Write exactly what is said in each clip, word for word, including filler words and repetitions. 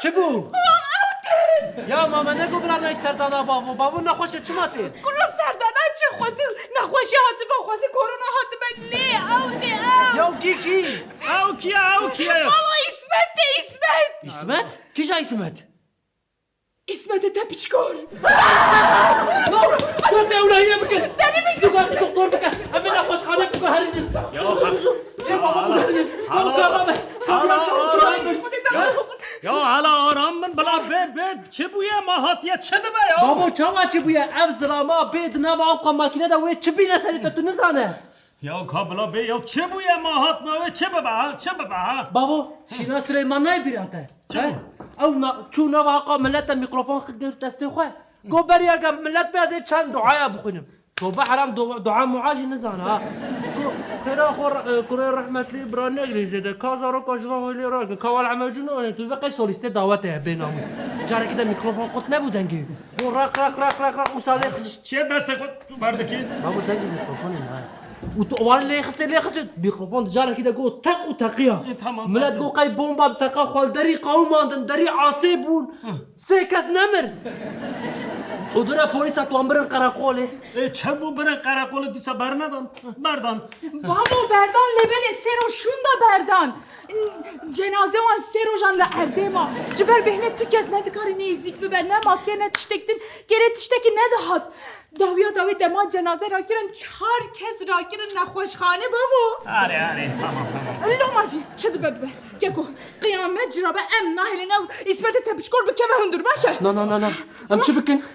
Çi bû? Ya ma me negot bila nayê serdana bavo. Bavo nexweş e, çima tê? Kuro serdana çi, xwezî nexweşî hatibe, xwezî korona hatibe. Lê ew tê ew. Ya kî kî? Ew kî ye, ew kî ye? Bavo, Îsmet tê, Îsmet. Îsmet? Kîja Îsmet? Îsmetê te piçkor. Gazê ewlehiyê bikin. Derî bikin. Gazê doktor bikin. Em ê nexweşxane bikin, herînin. Ya, zû, zû, zû. Cê baba bikin. Hala, hala, hala, hala, hala. Ya, ya, hala aram bin, bila bê, bê, çi bûye, ma hatiye, çi dibe ya? Babo, çawa çi bûye? Ev zilama bê di nava ew ka makîne de wê çi bîne serê te, tu nizane? Ya ka bila bê, ya çi bûye, ma hatime wê, çi bibe ha, çi bibe ha? Babo, Şîna Sileyman nayê bîra te? Çi he? Bû? Ew na-, çû nava heqa millet de mîkrofon xist girt destê xwe. Got beriya ge millet bê ez ê çend duaya bixwînim. Tobe heram du-, dua mua jî nizane ha. Got xêra xwe re-, kurê rehmetlî bira negirê zêde. Ka zaroka ji van wê lê rake. Ka wal emecû nane. Tu veqey solîstê dawetê he bê namûs. Carekî de mîkrofon qut nebû dengê. Got raq, raq, raq, raq, raq. Wisa lê xist. Çê destê xwe tu berdikî? Babo dengê mîkrofonê ne. Û tu wan lê xistê, lê xistê. Mîkrofon di carekî de got teq û teqiya. E, tamam, millet tamam. Got qey bomba di teqa xwe li derî qewimandin, derî asê bûn. Hı. Sê kes nemir. Hudura polîsa tu wan birin qereqolê. E, çi bû birin qereqolê dîsa bernedan? Berdan. Bavo berdan lê belê sê roj şûnda berdan. Cenaze wan sê rojan li erdê ma. Ji ber bêhne tu kes nedikarî nêzîk bibe. Ne maske ne tiştek din. Kêrê tiştekî nedihat. Dawiya dawî dema cenaze rakirin çar kes rakirin nexweşxane bavo. Are, are, tamam, tamam. Loma jî çi dibe bibe. Keko, qiyamet jî rabe em nahêlin ew Îsmetê te piçkor bikeve hundir, baş e? Na, na, na, na. Em çi bikin?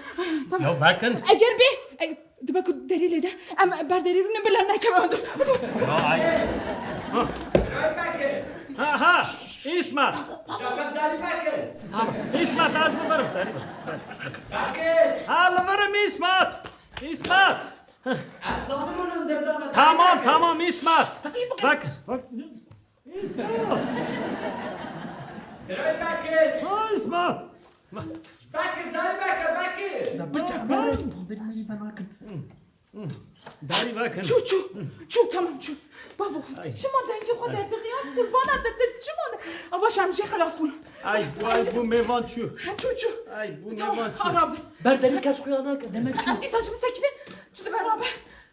Tamam. Ya vekin. Eger bê, e, dibe ku derî lê de, em ber derî rûnin bila nekeve hundir. Hadi. Ya ay. Ha. Ha, ha. Îsmet. Tamam. Îsmet, ez li vir im, derî vir. Ha, li vir im, Îsmet. Îsmet. Tamam, tamam, Îsmet. Bak, bak. Îsmet. Bekir! Ha, Îsmet. Bekir, derî veke, Bekir! Na, biçe, Bekir! Bekir! Derî veke. Çû, çû, çû, tamam çû. Bavo, çima dengê xwe derdixî, ez qurbana te, te çima de-, Ava şan jê xelas bûn. Ay, ay, bû mêvan çû. Ha, çû, çû. Ay, bû mêvan çû. Tamam, ara bin. Ber derî kes xuya nake, demek çû. Em dîsa ji min sekine, çi dibe rabe?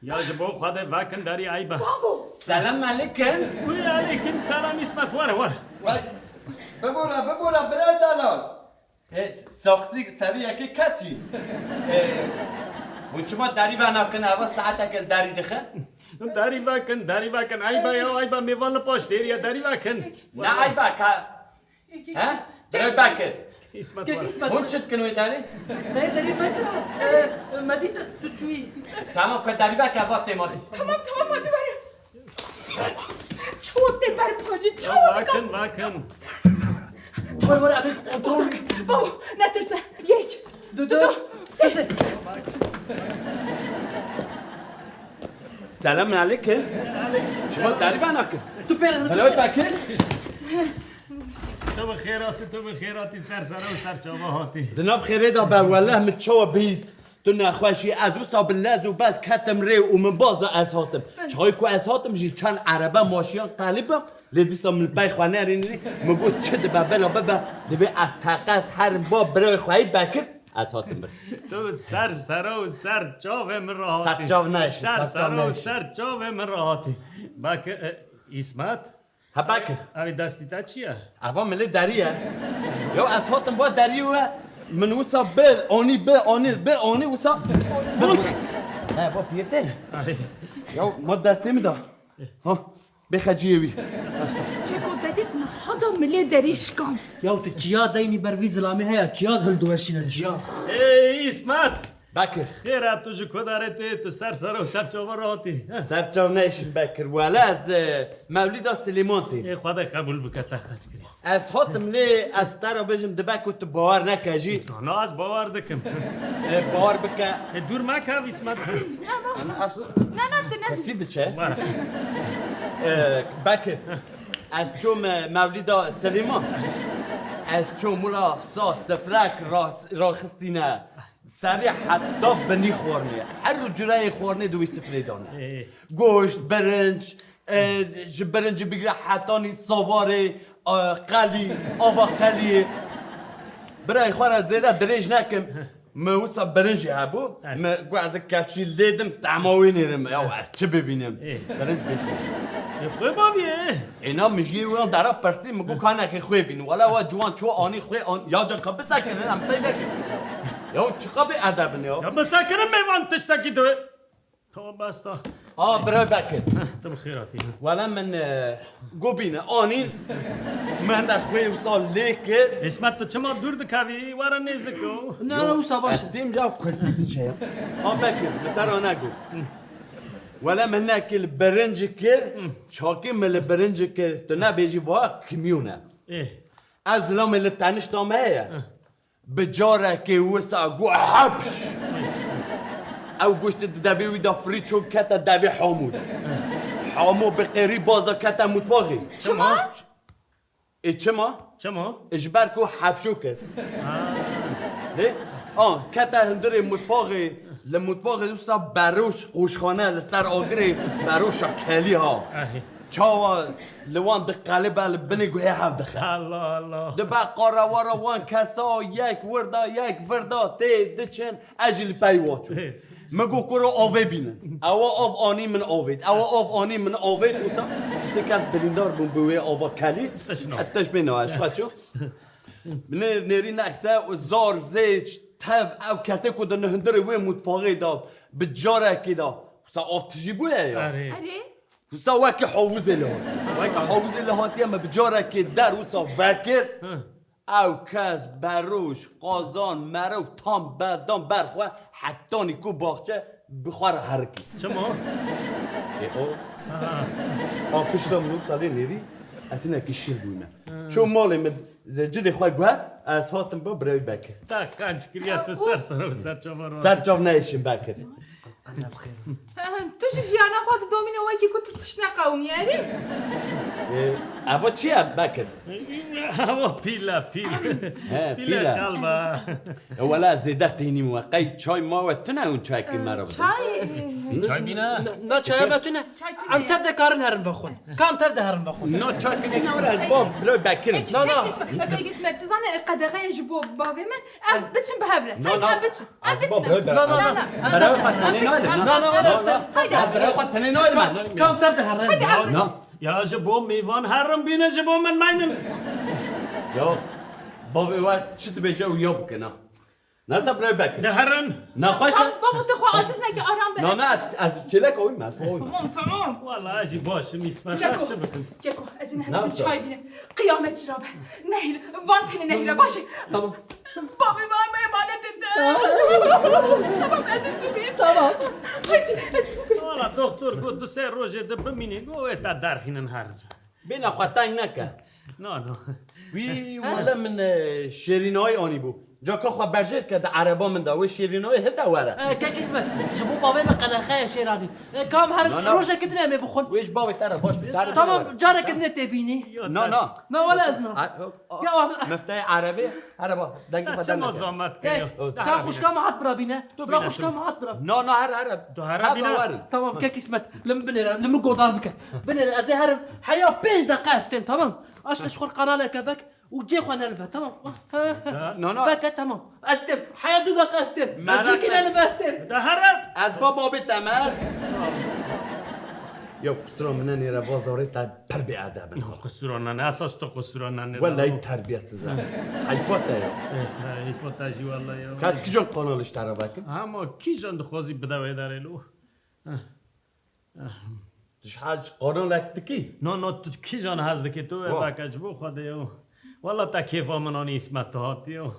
Ya ji bo Xwedê vekin derî, eyb e. Bavo. Selam aleyküm. Wî aleyküm selam Îsmet, were, were. Vay, bibûre, bibûre, birayê delal. Hê, saksî serî yekê ketî. Ê, hûn çima derî venakin, eva saetek li derî dixin? Derî vekin, derî vekin. Eyb e ya, eyb e, mêvan li paş têrî ye, derî vekin. Ne eyb e ka? He? Birayê Bekir. Îsmet were. Îsmet. Hûn çi dikin wê derê? Me derî vekira. Ee, Medîne, tu çûyî. Tamam, ka derî veke, va têma de. Tamam, tamam, hadi verin. Çawa tê ber bikacî, çawa dikacî? Vekin, vekin. Were, were, em ê kontrol bikin. Babo, netirse. Yek. Du, du, du, du, sê. Sê. Selam aleyküm. Şima derî venakin. Tu pê re. Helal Bekir. Tu bi xêr hatî, tu bi xêr hatî, ser sera û ser çava hatî. Di nav xêrê de be, weleh min çawa bihîst. Tu nexweşî, ez wisa bi lez û bez ketim rê û min baza ez hatim. Çaxê ku ez hatim jî çend erebe maşiyan qelîbim, lê dîsa min li pey xwe nerînî, min got çi dibe bila bibe, divê ez teqez herim ba birayê xweyî Bekir, ez hatim bir. Tu ser sera û ser çavê min re hatî. Ser çav neyşî, ser çav neyşî. Ser sera û ser çavê min re hatî. Bekir, e, Îsmet? He Bekir. Ev ê destî te çi ye? Eva milê derî ye. Ya ez hatim va derî we. Min wisa bi anî, bi anî, bi anî wisa. He, va piyê te. Ay. Ya ma destê min da. Ha, bê xeciyê wî. Keko dedît niha da milê derî şikand. Ya tu çiya deynî ber vî zilamê heye, çiya hildiweşîne, çiya. Ey Îsmet! Bekir. Xêr e, tu ji ku derê tê, tu ser sera û ser çava re hatî? Ser çav neyşî Bekir. Wele ez, e, Mewlîda Silêman têm. Ê, Xwedê qebûl bike, te xeç kirî. Ez hatim lê ez te re bêjim, dibe ku tu bawer neke jî. Na, na, ez bawer dikim. E, bawer bike. Ê, dûr meke, Îsmet. Ana, ez... Ne, ne, tu ne. Kesî diçe. Were. E, Bekir. Ez çûm, e, Mewlîda Silêman. Ez çûm wila sa sifrek ras-, raxistîne. Serê heta binî xwarnê. Her cureyê xwarnê di wî sifrê de ne. Ê. Goşt, birinc, e, ji birincî bigire hetanî savarê, e, qelî, ava qeliyê. Birayê xwe re zêde dirêj nekim. Min wisa birinjî hebû. He. Min got ez ê kevçî lê dim, tehma wê nêrim. Ya ez çi bibînim? Ê. Birinc bêjim. Ê, xwê bavî ê. Êna min jî wan dera pirsî, min got kanekê xwê bîn. Wela wa ciwan çû anî xwê an-, ya ca ka bisekirin, em tey vekin. Ya çiqa bê edeb in ya. Ya bisekirin mêvan tiştekî diwê. Tamam, basta. A, bira Bekir. Heh, tu bi xêr hatî. Wele min, e, gobîne, anîn. Min de xwê wisa lê kir. Îsmet, tu çima dûr dikevî? Were nêzik o. Na, na, wisa baş e. Dêm ca kursî diçe ya. A, Bekir, min te ra nego. Wele min nekê li birinci kir, çakê min li birinci kir. Tu nebêjî va kimyon e. Ê. Ev zilamê li tenişta me heye. Heh. Bi carekê wisa got hepş. Ew goştê di devê wî de firî çû kete devê Hamû de. Hamû bi qêrî baza kete mutfaxê. Çima? Ê çima? Çima? Ji ber ku hepşo kir. Ha. Lê, a, kete hundirê mutfaxê, li mutfaxê wisa beroş qoşxane li ser agirê beroşa kelî ha. Ehê. Çawa li wan diqelibe, li binê guhê hev dixe. Allah Allah. Dibe qarewara wan kesa yek wirda yek virda tê diçin, ez jî li pey wa çûm. Min got kuro avê bînin. Ewa av anî min avêt. Ewa av anî min avêt. Wisa sê kes birîndar bûn bi wê ava kelî. Tişt na. Tişt bê na, ez xwe çû. Nê-, nêrî neyse, zar zêç, tev, ev kesê ku di hundirê wê mutfaxê de, bi carekê de. Wisa av tijî bûye ya. Erê. Erê. Wisa wekî havûzê li hatiye. Wekî havûzê li hatiye me bi carekê der wisa vekir. Hı. Ew kes, beroş, qazan, merov tam berdan ber xwe hetanî ku baxçe bi xwe re herikî. Çima? Ê o. Ha. A pişta min wisa lê nêrî, ez hinekî şîl bûyme. Hı. Çû malê min zê cilê xwe guher, ez hatim ba birayê Bekir. Te qenc kiriye, tu ser ser û ser çavan. Ser çav neyşin Bekir. Ehem, tu ji jiyana xwe didomîne wekî ku tu tişt neqewimiye, erê? Ê, eva çi ye, Bekir? Eva pîl e, pîl. He, pîl e. Pîl e, qelb e. E, wela zêde tênî we. Qey çay ma we tune hûn çayekî me re bidin? Çay. Hı? Çay bîne? Na, na, çaya me tune. Çay tune. Em tev de karin herin vexwin. Ka em tev de herin vexwin. Na, çay kekî me ez bom, bilo Bekir. Na, na. Kekî me, kekî me, tu zane qedexeyê ji bo bavê min, em biçin bi hev re. Na, na. Em biçin. Em biçin. Na, na, na. Birayê xwe tenê naylim, na. Na, na, na. Haydi. Birayê xwe tenê naylim. Kam ter de herin. Haydi, em biçin. Na. Ya ji bo mêvan herin bîne, ji bo min meynin. Ya, bavê we çi dibêje û ya bike, na. Nasa birayê Bekir. De herin. Nexweş e. Tam, bavo, tu xwe aciz neke, aram be. Na, na, ez, ez kêlek oyim, ez oyim. Tamam, tamam. Wala ez jî baş im, Îsmet, çi bikim? Keko, ez ê nehêle çay bîne. Qiyamet ji ra be. Nehêle, van tenê nehêle, baş e. Tamam. Bavê me, me emanet e te. Tamam, ez ê zû bêm. Tamam. Hadi, ez ê zû bêm. Wala doktor got du sê rojê de bimînî, got wê te derxînin herin. Bêhna xwe teng neke. Na, na. Wî wele min, e, şêrînayî anîbû. Caka xwe berjêr ke di ereba min de, wê şêrînayî hite were. E, kek Îsmet, ji bo bavê min qelexeya şêr anî. E, kam her rojekê din em ê bixwin. Wê ji bavê te re baş bû. Tamam, carekê din ê tê bînî. Na, na. Na, wele ez na. Ya, mefteyê erebê, ereba, dengê xwe derneke. Çima zahmet kiriye? Ka xwişka me hat bira bîne. Bira xwişka me hat bira. Na, na, here, here. Tu here bîne. Tamam, kek Îsmet, li min binêre, li min godar bike. Binêre, ez ê herim, heya pênc deqe ez têm, tamam? Aşte ji xwe kanaleke vek û cê xwe nelive, tamam? Na, na. Veke, tamam. Ez têm, heya du deqe ez têm. Ez cîkî nelive, ez têm. De here. Ez baba bê temez. Ya qusura min nêre, va zarê te pir bêedeb in. Qusura nane, esas tu qusura nane. Wellahî terbiyesiz e. Heyfa te ya. Eh, heyfa te jî wellahî ya. Kes kîjan kanalê ji te re vekin? Hema kîjan dixwazî bide wê derê lo. Eh, eh. Tu ji hec kanalek dikî? No, no, tu kîjan hez dikî, tu wê veke ji bo Xwedê yo. Wella te kêfa min anî, Îsmet, tu hatî yo.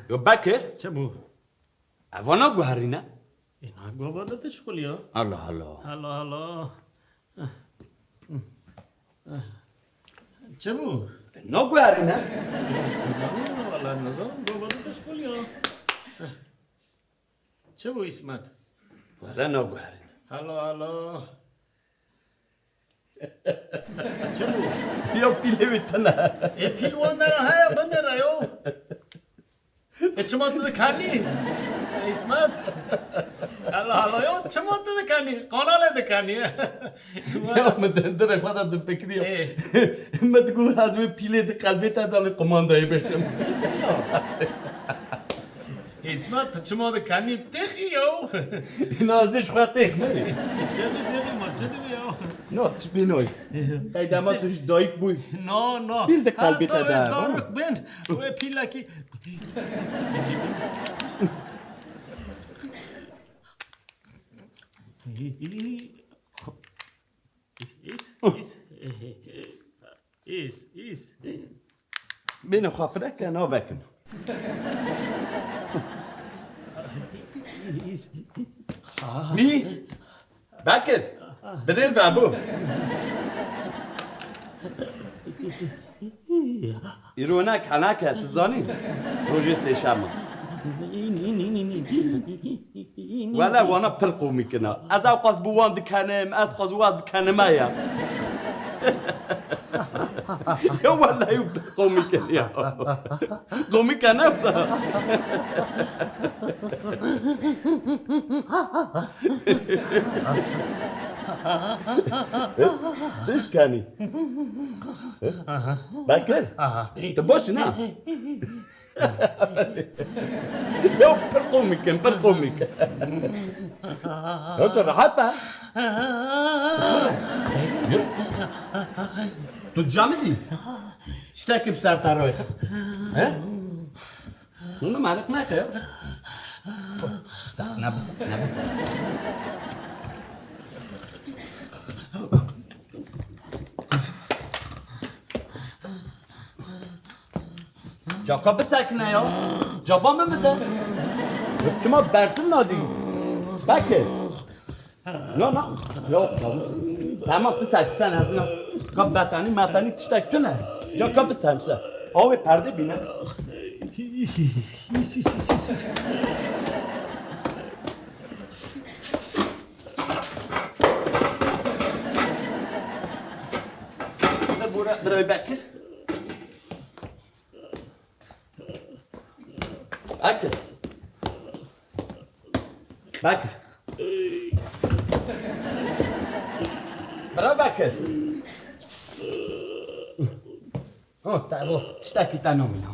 Yo Bekir? Çi bû? Eva naguherîne? Ê, na, gava de tişxuliya. Allah Allah. Allah Allah. Çi bû? Naguherîne? Nizanim, wala nizanim, gava de tişxuliya. Çi bû, Îsmet? Wala naguherîne. Halo, halo. Çi bû? Ya pîlê wî tune. Ê, pîl wan dera heye, binêre yo. E, çima tu dikarî? E, Îsmet. Hela hela ya, çima tu dikenî? Qanalê dikenî. Ya min di hundirê xwe de difikirî. Ê. Min digot ez wê pîlê di qelbê te de li qumandayê bêxim. Hêsma, tu çima dikenî? Têxî ya. Na, ez ê ji xwe têx me. Têxî, têxî, ma çi dibe ya? Na, tişt bê nayê. Qey dema tu ji dayik bûyî. Na, na. Pîl di qelbê te de. Heta wê zarok bin, wê pîlekî. Îs, îs. Îs, îs. Bêne xwe fireke navekin. Îs. Mî? Bekir, binêr ve bû. Îro ne kenek e, tu zanî? Rojê sêşema. Wele wana pir komîk in a. Ez ewqas bi wan dikenim, ez qas wan dikenime ya. Ya wele ew pir komîk in ya. Komîk e ne wisa? Diş kenî. Bekir. Tu baş na. Ya pir komîk in, pir komîk. Ya tu rahat be. Tu camidî. Ştekî bi ser te re. He? Hûn meriq neke ya. Bisa, ne bisa, ne bisa. Caka bisekine ya. Caba min bide. Yok, çima bersin nadî? Bekir. Ya na. Ya, ya. Tamam, pisek, pisek, hezina. Ka betanî, metanî tiştek tune. Caka bisekine. Awê perde bîne. Bura, bura Bekir. Bekir. Bekir. Bira Bekir. Oh, te bo, tiştekî te namîna.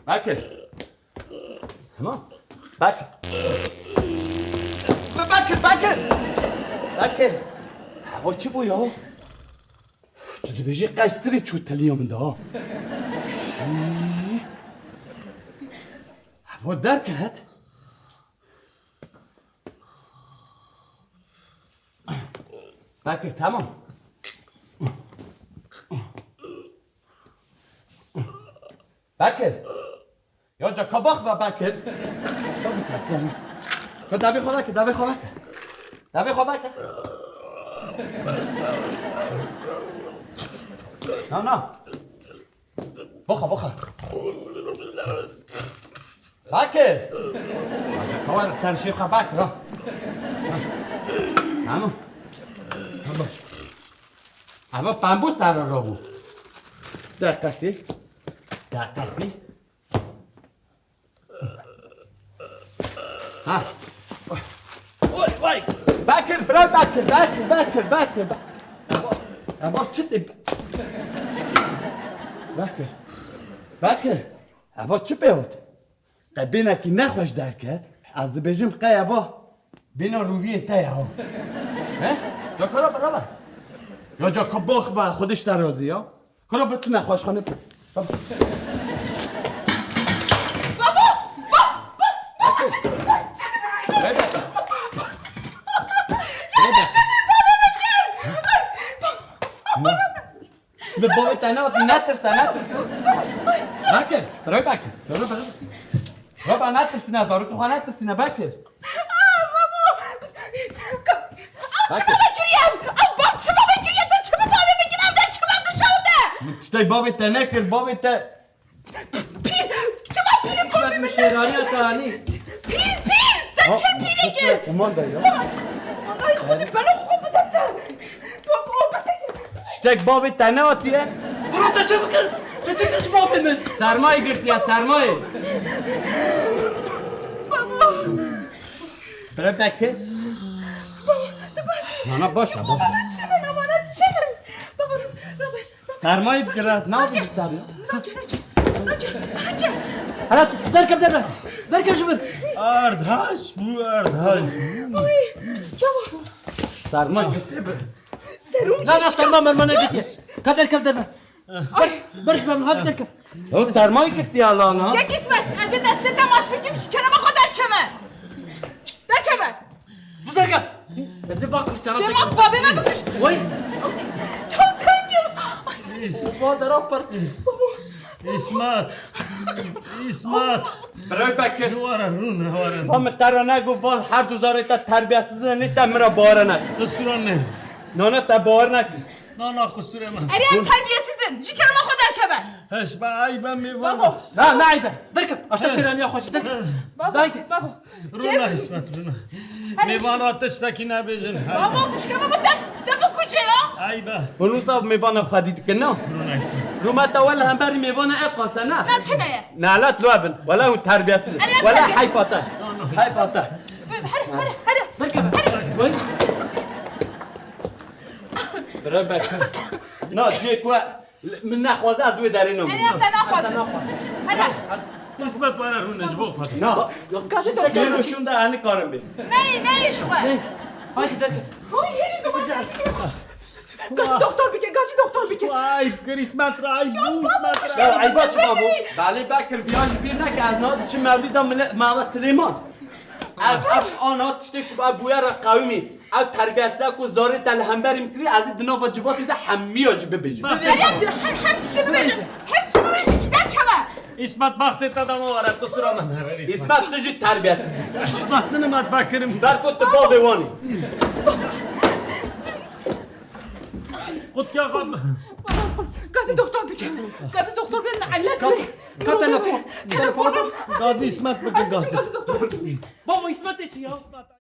Bekir. Tamam. Bekir. Be-, Bekir, Bekir. Bekir. Hava çi bû ya? Tu dibêjî qestirî çû tiliya min de ha. Hî. Hava derket. Bekir, tamam. Bekir. Ya ca ka bax ve Bekir. Ka bisekine. Ka devê xwe veke, devê xwe veke. Devê xwe veke. Na, na. Baxa, baxa. Bekir. Ka were ser şêxa Bekir ha. Tamam. Tamam. Ama pembû ser robû. Deqetî. Deqetî. Ha. Oy, oy. Bekir, bira Bekir, Bekir, Bekir, Bekir. Eva, eva çi tip? Bekir. Bekir. Eva çi pê hot? Qe bênekî nexweş derket. Ez dibêjim qe eva bêna rûviyên te ya. He? Ya kara beraber. Ya ca ka bax ve, Xwedê ji te razî ya. Kuro bi tu nexweşxane. Babo! Ba-, ba-, baba, çi, çi, çi, Bi bavê te ne, netirse, netirse. Bekir, rey Bekir. Rey Bekir. Rey Bekir, netirse, ne, zarokê xwe netirse, ne, Bekir. Aa, babo! Ew çima vekiriye? Ew bab çima vekiriye? Tu çima bavê min kir? Ew de çima dişewite? Min tiştek bavê te nekir, bavê te. Pîl! Çima pîlê bavê min şêraniya te anî? Pîl, pîl! Te çi pîlê kir? Kuman da ya. Ay, xwedî bela xwe bide te. Babo, bese kir. Tiştek bavê te neatiye? Bro, te çi bikir? Te çi kir ji bavê min? Sermayê girtiye, sermayê. Babo. Bire Bekir. Baba, tu baş. Nana baş e, baş. Baba, çinin, baba, çinin. Baba, Robert, Robert. Sermayê dikire, ne yapayım sermayê? Roger, Roger, Roger, Roger. Hala tu, tu derkev derve. Derkev ji bin. Erdhaş bu, Erdhaş. Oy, ya. Sermayê girtê bi. Serum Na, na, şişko. Serma merma ne girtê. Ka derkev derve. Ay. Ber, ber ji ber, hadi derkev. Ya sermayê girtiye la na. Kek İsmet, ez ê destê te maç bikim, ji kerema xwe derkeve. Derkeve. Zû derkev. Ez ê bak kursana. Kerema babê me bikiş. Vay. Çaw derkev. Oba dera pert. İsmet. İsmet. Birayê Bekir. Were rûne, were. Ba min te re negot, va her du zarê te terbiyesiz in, te min re bawer ne. Qisûra me. Nana te bawer nekir. Na, na, qusûrê min. Erê, em terbiyesiz in. Ji kerema xwe derkeve. Heş be, eyb e mêvan. Babo. Na, ne eyb e. Derkev. Aşta şêraniya xwe jî derkev. Babo, Dayde. Babo. Rûna İsmet, rûna. Hadi. Mêvana tiştekî nebêjin. Babo, kuşke babo, te, te bikuje ya. Eyb e. Hûn wisa mêvana xwedî dikin, na? Rûna İsmet. Rûma te wele hemberî mêvana eqase, na? Na, tune ye. Nalet lo bin. Wele hûn terbiyesiz in. Erê, wele terbiyesiz. Heyfa te. Heyfa te. Here, here, here. Derkeve. Here. Vay. Bira Bekir. Na, cihê ku min nexwaze ez wê derê namim. Erê, em te naxwazin. Here. İsmet bana rûne ji bo xwe. Na. Gazî doktor. Şûnda hani karim bin. Ney, ney ji xwe. Ney. Haydi derkeve. Hay, hêj duma. Gazî doktor bike, gazî doktor bike. Ay, kir İsmet re, ay, bu İsmet re. Ya, eyba çi babo? Belê Bekir, viya ji bîr neke, ez niha diçim mevlîda mile-, Mala Silêman. Ez ev ana tiştê ku ev bûye re qewimî. Ev terbiyesize ku zarê te li hemberî min kirî, ez ê di nava civatê de hemiya jî bibêjim. Bak. Her, her, her tiştê bibêjim. Her tiştê bibêjim, gider çawa? İsmet, baxtê te dama were, qusura min hever İsmet. İsmet, tu jî terbiyesiz î. İsmet, min ez bakirim. Ber ku tu bavê wan î. Qutya xwe. Gazî doktor bike. Gazî doktor bike, nelet. Ka, ka telefon. Telefonum. Gazî İsmet bike, Gazî. Gazî doktor bike. Baba, İsmet de çi ya?